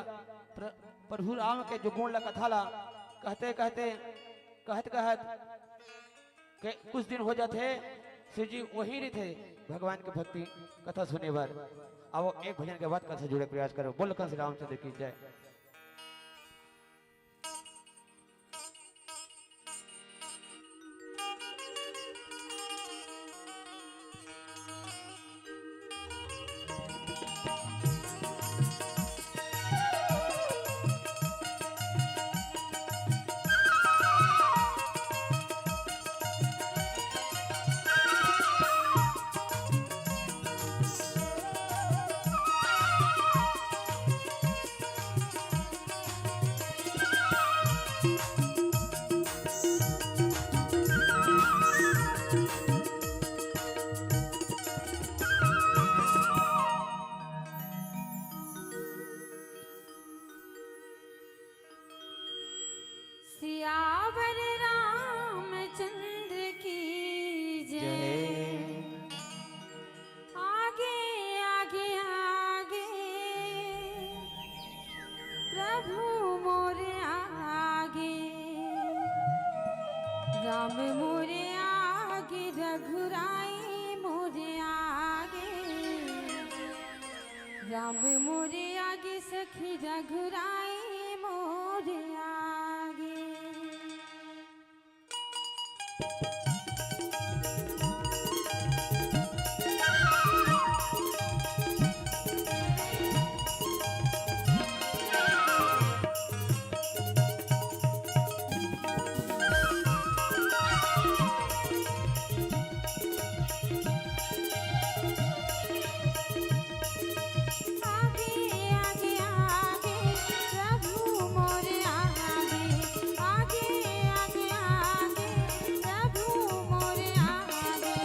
प्र-, प्रभु राम के जो गुण ला, कथा ला कहते कहते, कहत कहत के कुछ दिन हो जाथे, शिव जी वहीं रहिथे भगवान के भक्ति कथा सुने बर। अब एक भजन के बाद कथा से जुड़े के प्रयास करो। बोल कंस रामचंद्र की जय। राम मोरे आगे रघुराई मोरे आगे, राम मोरे आगे सखी रघुराई मोरे आगे। आगे आगे आगे प्रभु मोरे आगे, आगे आगे आगे प्रभु मोरे आगे।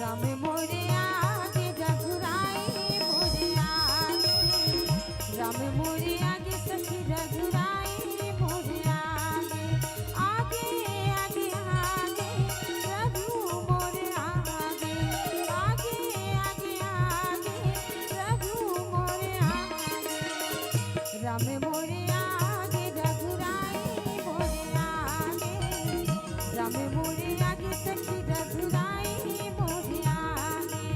राम मोरे आगे रघुराई मोरे आगे, राम मोरे आगे सखी रघुराई मोरे आगे। आगे आगे आगे प्रभु मोरे आगे, आगे आगे आगे प्रभु मोरे आगे। राम मोरे आगे रघुराई मोरे आगे, राम मोरे आगे सखी रघुराई मोरे आगे।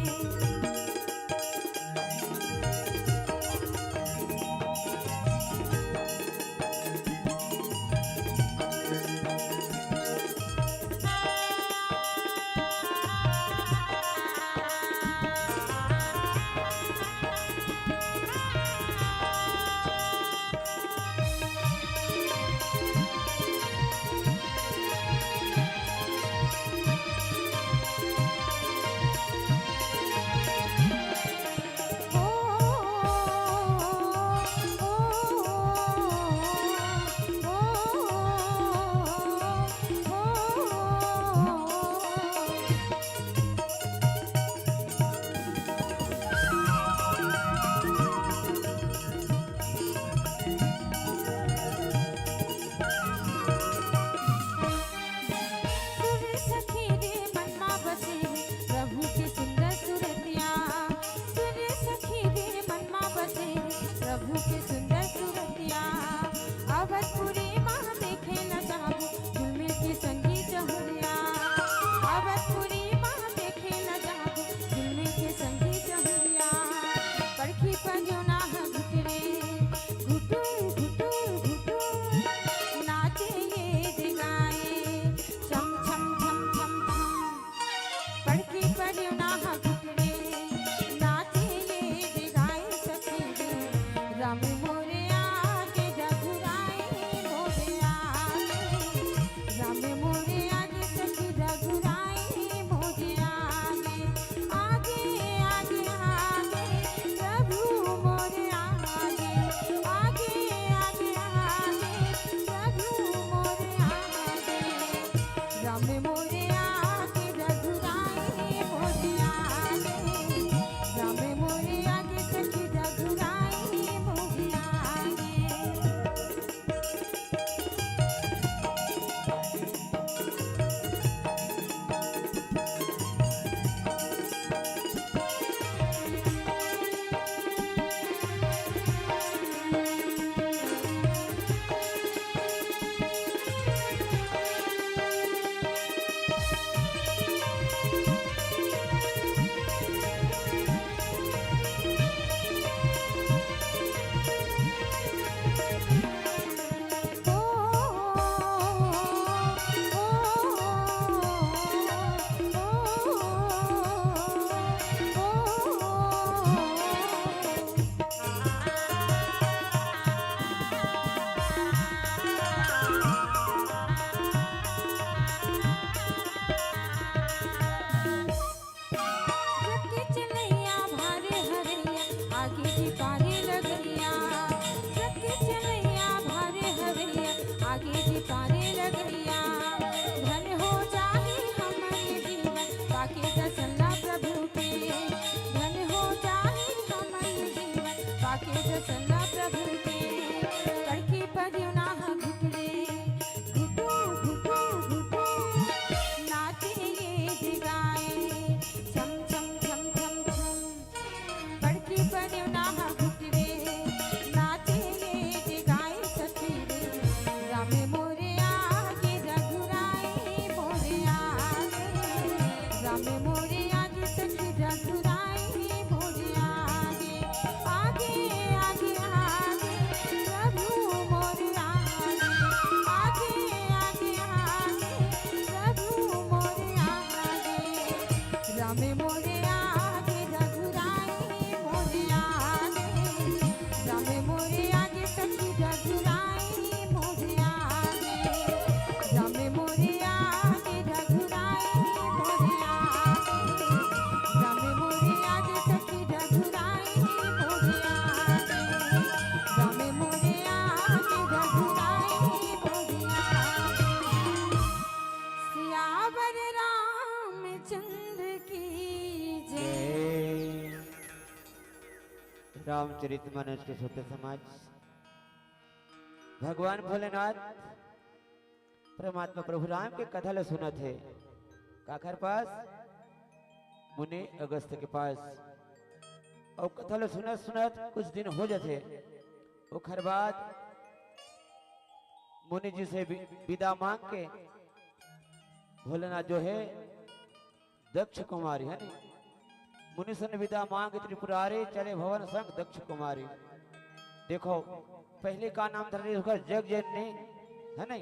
रामचरित मानस के श्रोता समाज, भगवान भोलेनाथ परमात्मा प्रभु राम के कथा ल सुनत हे। काखर पास? मुनि अगस्त के पास। अउ कथा ल सुनत सुनत कुछ दिन हो जथे। ओखर बाद मुनि जी से वि-, विदा मांग के भोलेनाथ जो है दक्ष कुमारी, है नी? मुनि सन विदा मांग त्रिपुरारी, चले भवन संग दक्ष कुमारी। देखो, पहले का नाम धरे ओकर जग जननी, है नी?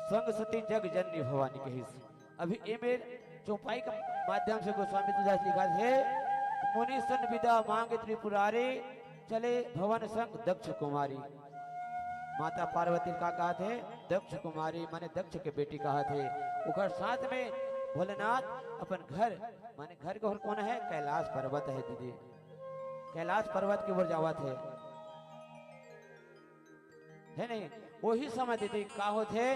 संग सती जग जननी भवानी कहिस। अभी ए मेर चौपाई के माध्यम से गोस्वामी तुलसीदास लिखत हे, मुनि सन विदा मांग त्रिपुरारी, चले भवन संग दक्ष कुमारी। माता पार्वती का कहत हे? दक्ष कुमारी, माने दक्ष के बेटी कहत हे। ओकर साथ में भोलेनाथ अपन घर, माने घर के ओर कोन है? कैलाश पर्वत है दीदी, कैलाश पर्वत के ओर जावत हे, है नी? वही समय दीदी का होत हे?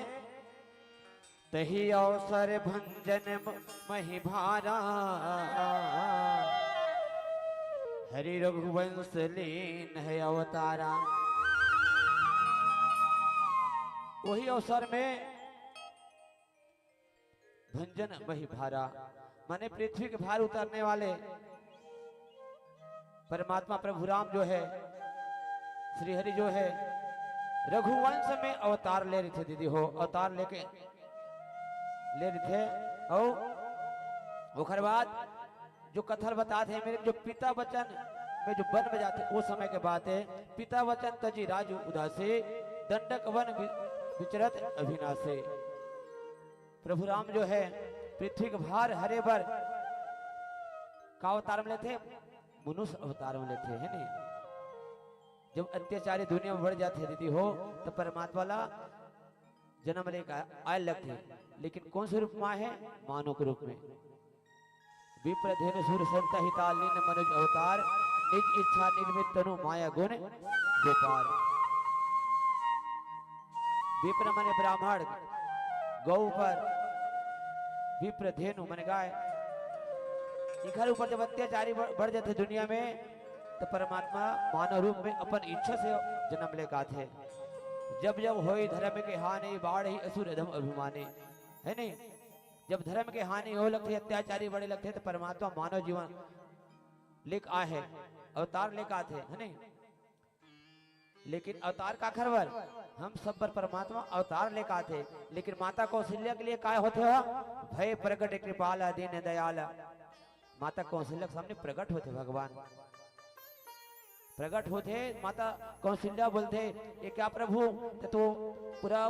तही अवसर भंजन म-, महि भारा, हरि रघुवंश लीन है अवतारा। वही अवसर में भंजन महि भारा, माने पृथ्वी के भार उतारने वाले परमात्मा प्रभु राम जो है, श्री हरि जो है, रघुवंश में अवतार ले रहिथे दीदी हो, अवतार लेके ले रहिथे। अउ ओखर बाद जो कथा ल बतात हे, मेरे जो पिता वचन में जो वन में जाथे, वो समय के बात है। पिता वचन तजी राजु उदासी, दंडक वन वि-, विचरत अविनाशी। प्रभु राम जो है पृथ्वी के भार हरे बर का अवतार में लेथे? मनुष्य अवतार में लेथे, है नी? जब अत्याचारी दुनिया में बढ़ जाथे दीदी हो, तो परमात्मा ला जन्म लेके आए लगथे, लेकिन कौन से रूप में आए हे? मानव के रूप में। विप्र धेनु सुर संत हिताल लीन मनुज अवतार, निज इच्छा निर्मित तनु माया गुण गोपाल। विप्र माने ब्राह्मण, गौ पर विप्र धेनु माने गाय, इखर ऊपर जब अत्याचारी बढ़, बढ़ जाथे दुनिया में, तो परमात्मा मानव रूप में अपन इच्छा से जन्म लेके आथे। जब जब होई धर्म के हानि, बाढ़ ही असुर अधम अभिमानी, है नी? जब धर्म के हानि हो लगथे, अत्याचारी बढ़े लगथे, तो परमात्मा मानव जीवन लेके आए हे, अवतार लेके आथे, है नी? लेकिन अवतार काखर बर? हम सब बर परमात्मा अवतार लेके आथे। लेकिन माता कौशल्या के लिए काय होथे हो? भय प्रगट कृपाल दीन दयाल। माता कौशल्या के सामने प्रगट होथे भगवान, प्रगट होथे। माता कौशल्या बोलथे, "ये क्या प्रभु, ते तो पूरा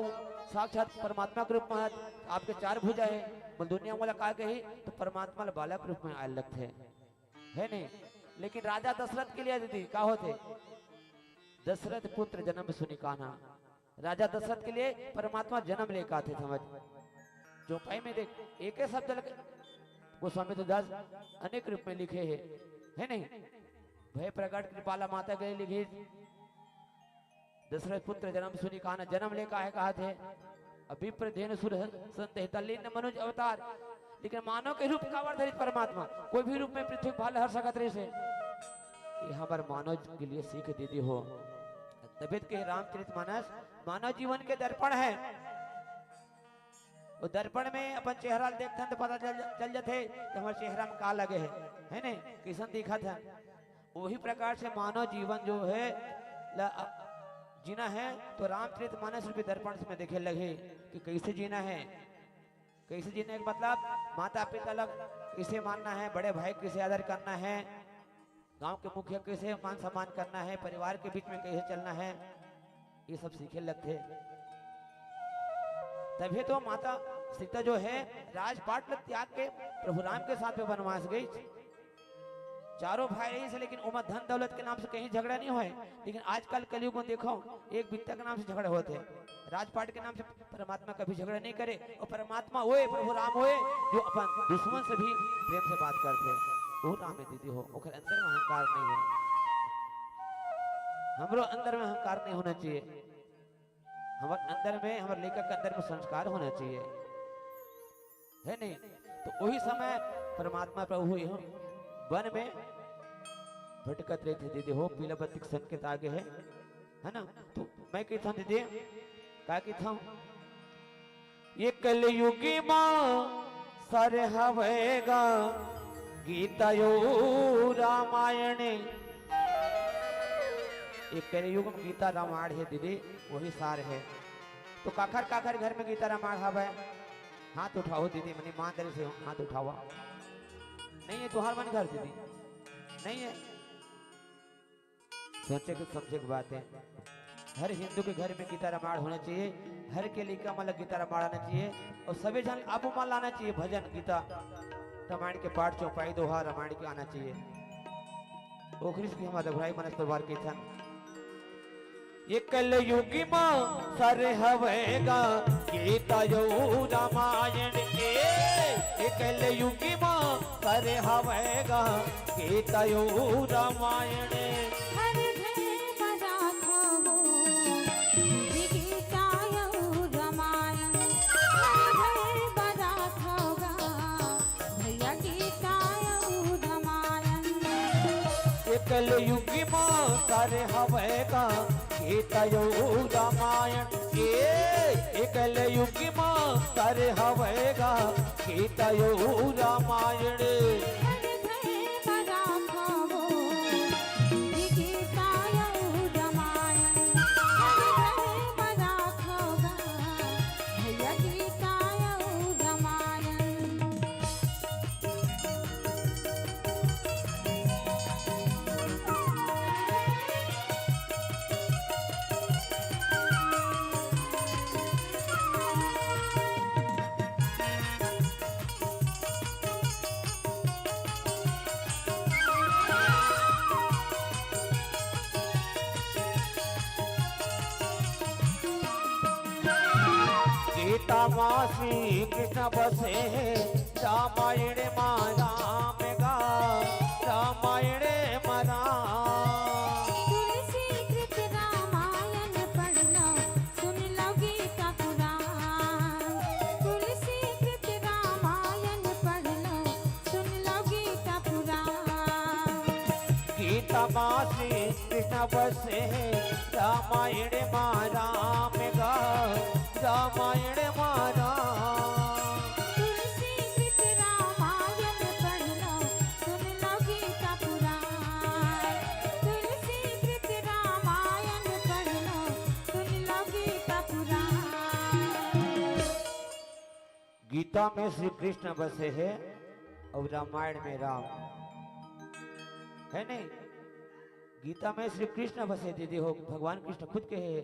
साक्षात परमात्मा के रूप में है, आपके चार भुजा है, बोल दुनिया वाला का कही?" तो परमात्मा ला बालक रूप में आए लगथे, है नी? लेकिन राजा दशरथ के लिए दीदी का होथे? दशरथ पुत्र जन्म सुनि कान्हा। राजा दशरथ के लिए परमात्मा जन्म लेके आथे, समझ। चौपाई में देख, एक ही शब्द लगे, गोस्वामी तुलसीदास अनेक रूप में लिखे हे, है नी? भय प्रगट कृपाला माता के लिए लिखे, दशरथ पुत्र जन्म सुनि कान्हा, जन्म लेके आए कहाथे। अब विप्र धेनु सुर संत हिताल लीन मनुज अवतार। लेकिन मानव के रूप काबर धरिस परमात्मा? कोई भी रूप में पृथ्वी भार हर सकत रहिस हे। ये हमर मानव के लिए सीख दीदी हो। तबियत के रामचरित मानस मानव जीवन के दर्पण है। वो दर्पण में अपन चेहरा ल देखथन तो पता चल, चल जाथे कि हमर चेहरा में का लगे है, है ने, कैसन दिखत है। वही प्रकार से मानव जीवन जो है ल-, जीना है तो रामचरित मानस रूपी दर्पण में देखे लगे कि कैसे जीना है। कैसे जीने का मतलब, माता पिता लग कैसे मानना है, बड़े भाई कैसे आदर करना है, गांव के मुखिया कैसे मान सम्मान करना है, परिवार के बीच में कैसे चलना है, ये सब सीखे लगथे। तभी तो माता सीता जो है राजपाट ल त्याग के प्रभु राम के साथ में वनवास गई। चारों भाई रहिस हे, लेकिन ओमा धन दौलत के नाम से कहीं झगड़ा नहीं होय। लेकिन आजकल कलयुग में देखो, एक बित्ता के नाम से झगड़ा होत हे, राजपाट के नाम से। परमात्मा कभी झगड़ा नहीं करे, और परमात्मा होए, प्रभु राम होए, जो अपन दुश्मन से भी प्रेम से बात करथे, वो राम हे दीदी हो, ओकर अंदर में अहंकार नहीं है। हमरो अंदर में अहंकार नहीं होना चाहिए, हमर अंदर में, हमर लइका के अंदर में संस्कार होना चाहिए, है नहीं? तो वही समय परमात्मा प्रभु यह वन में भटकत रहिथे दीदी हो, पीला बत्ती के संकेत आगे हे, है ना? तो मैं कहिथंव दीदी, का कहिथंव? ये कलयुगी मा सार हवय गा गीता अउ रामायण। ये कलयुग में गीता रामायण हे दीदी, वही सार हे। तो काखर काखर घर में गीता रामायण हवय? हाथ उठाओ दीदी, मन ईमानदारी से हाथ उठावा। नहीं है तुहार मन घर दीदी? नहीं है। सोचे के समझे के बात है। हर हिंदू के घर में गीता रामायण होना चाहिए, हर के लइका मन ला गीता रामायण आना चाहिए, और सभी झन आप मन लाना चाहिए भजन गीता रामायण के पाठ, चौपाई दोहा रामायण के आना चाहिए। ओखरी से भी हमारे भाई मनस परिवार के थन। ये कलयुगी मा सार हवय गा गीता अउ रामायण के। ये कलयुगी मा सार हवय गा गीता अउ रामायण। हर घर बरात हो, गीता अउ रामायण। हर घर बरात होगा, भैया गीता अउ रामायण। ये कलयुगी मा सार हवय गा गीता अउ रामायण। ये, ये कलयुगी मा सार हवय गा गीता अउ रामायण। हर घर बरात हो, गीता अउ रामायण। हर घर बरात होगा, भैया गीता अउ रामायण। गीता मा श्री कृष्ण बसे हे, रामायण मा राम गा, रामायण मा राम। तुलसीकृत रामायण पढ़ लो, सुन लो गीता पुराण। तुलसीकृत रामायण पढ़ लो, सुन लो गीता पुराण। गीता मा श्री कृष्ण बसे हे, रामायण मा राम गा, रामायण मा राम। तुलसीकृत रामायण पढ़ लो, सुन लो गीता पुराण। तुलसीकृत रामायण पढ़ लो, सुन लो गीता पुराण। गीता में श्री कृष्ण बसे हे अउ रामायण में राम, है नहीं? गीता में श्री कृष्ण बसे दीदी हो, भगवान कृष्ण खुद कहे हे,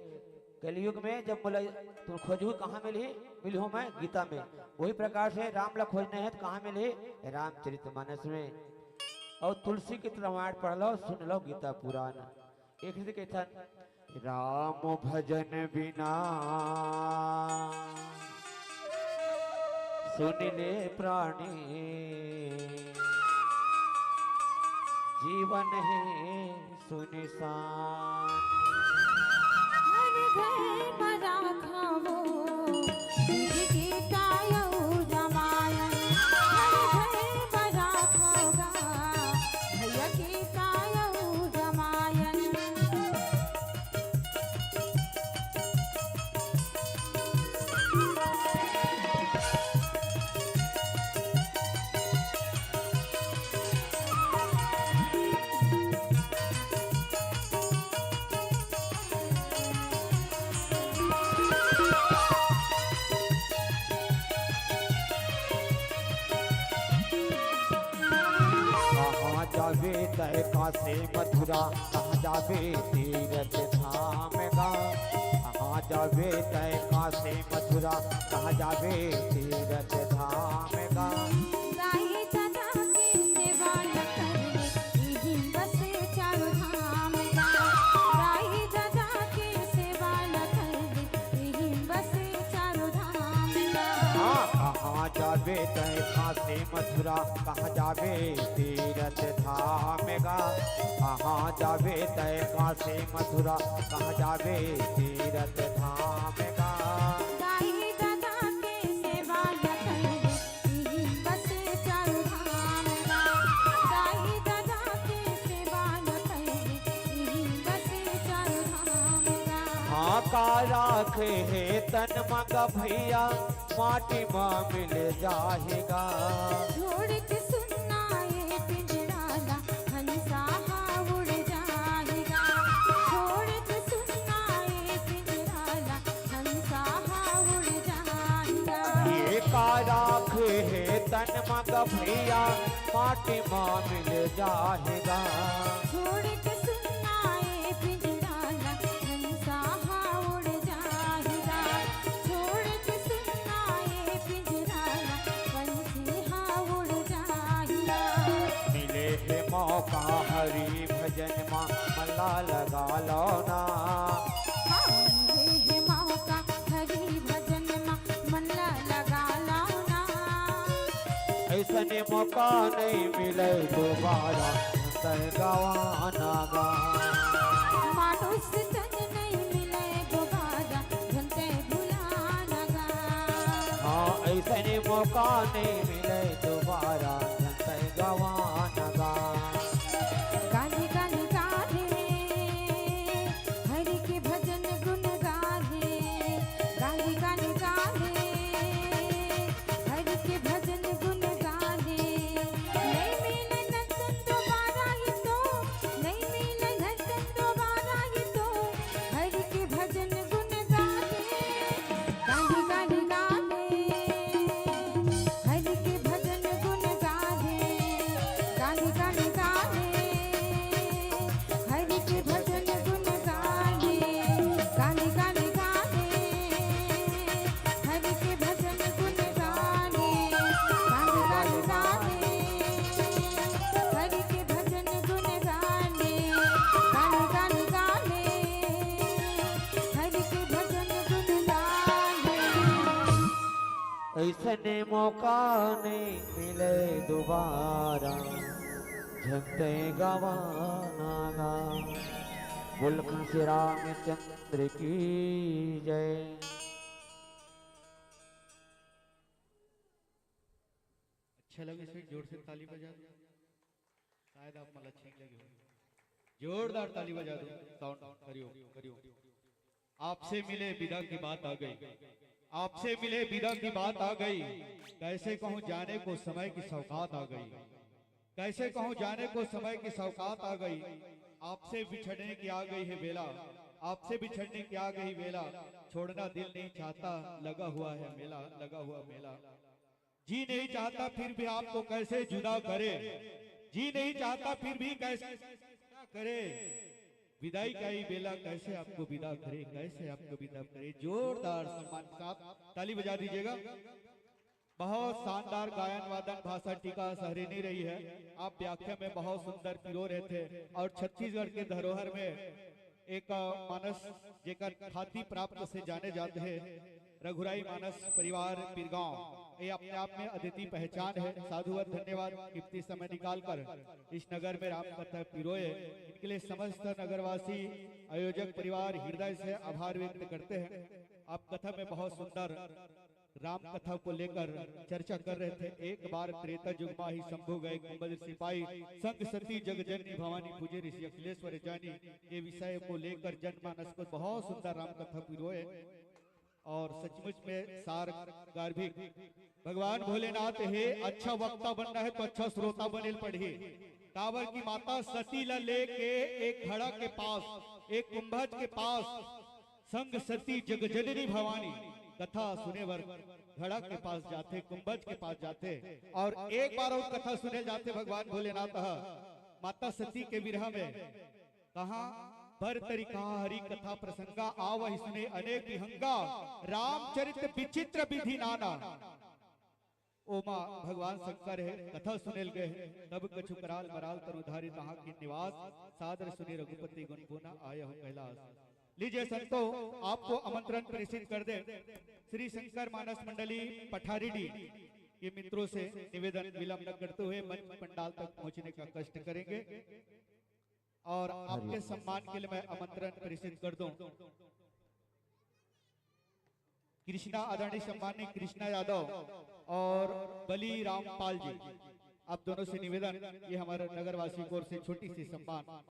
कलयुग में जब मोला तुम खोजहू कहाँ मिलही, मिलहूँ मैं गीता में। वही प्रकार से राम ला खोजना है तो कहाँ मिलही? रामचरित मानस में। अउ तुलसीकृत रामायण पढ़ लो, सुन लो गीता पुराण। एक रीति कहिथन, राम भजन बिना सुन ले प्राणी, जीवन है सुनसान। हर घर बरात हो, गीता अउ रामायण। हर घर बरात होगा, भैया गीता अउ रामायण। कहाँ जाबे तय काशी मथुरा, कहाँ जाबे तीरथ धाम गा। कहाँ जाबे तय काशी मथुरा, कहाँ जाबे तीरथ धाम गा। गाई दादा के सेवा ल करबे, इही बसे चारों धाम गा। गाई दादा के सेवा ल करबे, इही बसे चारों धाम गा। हाँ, कहाँ जाबे तय काशी मथुरा, कहाँ जाबे तीरथ धाम गा। कहाँ जाबे तय काशी मथुरा, कहाँ जाबे तीरथ धाम गा। गाई दादा के सेवा ल करबे, इही बसे चारों धाम गा। गाई दादा के सेवा ल का राखे हे तन म ग भैया, माटी म मिल जाही गा। छोड़ के सुनना ए पिंजरा ला, हंसा हा उड़ जाही गा। छोड़ के सुनना ए पिंजरा ला, हंसा हा उड़ जाही गा। ये का राखे हे तन म ग भैया, माटी म मिल जाही गा। छोड़ के सुनना ए पिंजरा ला, हंसा हा उड़ जाही गा। छोड़ के सुनना ए पिंजरा ला, पंछी हा उड़ जाही गा। मिले हे मौका हरि भजन मा, मन ला लगा लो ना। हाँ, मिले हे मौका हरि भजन मा, मन ला लगा लो ना। अइसने मौका नइ मिले दोबारा, तय गवाना गा। मानुष तन नइ मिले दोबारा, झन तय भुलाना गा। हाँ, अइसने मौका नइ मिले दोबारा, झन तय गवाना गा। गाली गाली गाली, हरि के भजन गुन गाली। गाली गाली गाली, हरि के भजन गुन गाली। नइ मिले नंदन दोबारा ये तो, नइ मिले नंदन दोबारा ये तो, हरि के भजन गुन गाली। गाली गाली गाली, हरि के भजन गुन गाली। गाली गाली गाली, हरि के भजन गुन गाली। गाली गाली गाली, हरि के भजन गुन गाली। गाली गाली गाली, हरि के भजन गुन गाली। गाली गाली गाली, हरि के भजन गुन गाली। अइसने मौका नइ मिले दोबारा, झन तय गवाना गा। बोल श्री रामचंद्र की जय। अच्छा लगे, फिर जोर से ताली बजा दो। शायद आप मला छीन लगे हो। जोरदार ताली बजा दो। साउंड, हरिओम, हरिओम। आपसे मिले विदा की बात आ गई, आपसे मिले विदा की बात आ गई। कैसे कहूँ जाने को समय की सौगात आ गई, कैसे कहूँ जाने को समय की सौगात आ गई। आपसे बिछड़ने की आ गई है बेला, आपसे बिछड़ने की आ गई बेला। छोड़ना दिल नहीं चाहता, लगा हुआ है मेला, लगा हुआ मेला। जी नहीं चाहता फिर भी आपको कैसे जुदा करे, जी नहीं चाहता फिर भी कैसे जुदा करे। विदाई का ही बेला, कैसे आपको विदा करे, कैसे आपको विदा करे। जोरदार सम्मान के साथ ताली बजा दीजिएगा। बहुत शानदार गायन वादन, भाषा टीका सहरिनी रही है। आप व्याख्या में बहुत सुंदर पिरो रहे थे और छत्तीसगढ़ के धरोहर में एक मानस जेकर ख्याति प्राप्त से जाने जाते हैं रघुराई मानस परिवार पिरगांव, ये अपने आप में अद्वितीय पहचान है। साधुवाद, धन्यवाद, कीमती समय निकालकर इस नगर में राम कथा पिरोए। इनके लिए समस्त नगरवासी, आयोजक परिवार हृदय से आभार व्यक्त करते हैं। आप कथा में बहुत सुंदर राम कथा को लेकर चर्चा कर रहे थे। एक बार त्रेता युग माही शंभु गए कुंभज ऋषि पाई, संग सती जग जननी भवानी पूजे ऋषि अखिलेश्वर जानी। ये विषय को लेकर जनमानस को बहुत सुंदर राम कथा पिरोए। और सचमुच में सार गार्भिक भगवान भोलेनाथ हे, अच्छा वक्ता बनना है तो अच्छा श्रोता बने ल पड़ही। काबर की माता सती ला लेके एक घड़ा के पास, एक कुंभज के पास संग सती जग जननी भवानी कथा सुने बर घड़ा के पास जाथे, कुंभज के पास जाथे और एक बार और कथा सुने जाथे भगवान भोलेनाथ ह माता सती के विरह में। कहाँ बर तरी कहाँ हरि कथा प्रसंगा, आवहि सुने अनेक विहंगा, रामचरित विचित्र विधि नाना। ओमा भगवान शंकर हे, कथा सुनेल गए हे, तब कछु कराल मराल तनु धारी तहाँ की निवास, सादर सुनी रघुपति गुण पूना आयहु कैलास। लीजिए संतो, आपको आमंत्रण प्रेषित कर दे श्री शंकर मानस मंडली पठारीडीह के मित्रों से निवेदन, विलंब न करते हुए मंच पंडाल तक पहुंचने का कष्ट करेंगे। और आपके सम्मान के लिए मैं आमंत्रण प्रेषित कर दूं कृष्णा, आदरणीय सम्मानित कृष्णा यादव और बली रामपाल जी, आप दोनों से निवेदन, ये हमारे नगरवासी की ओर से छोटी सी सम्मान।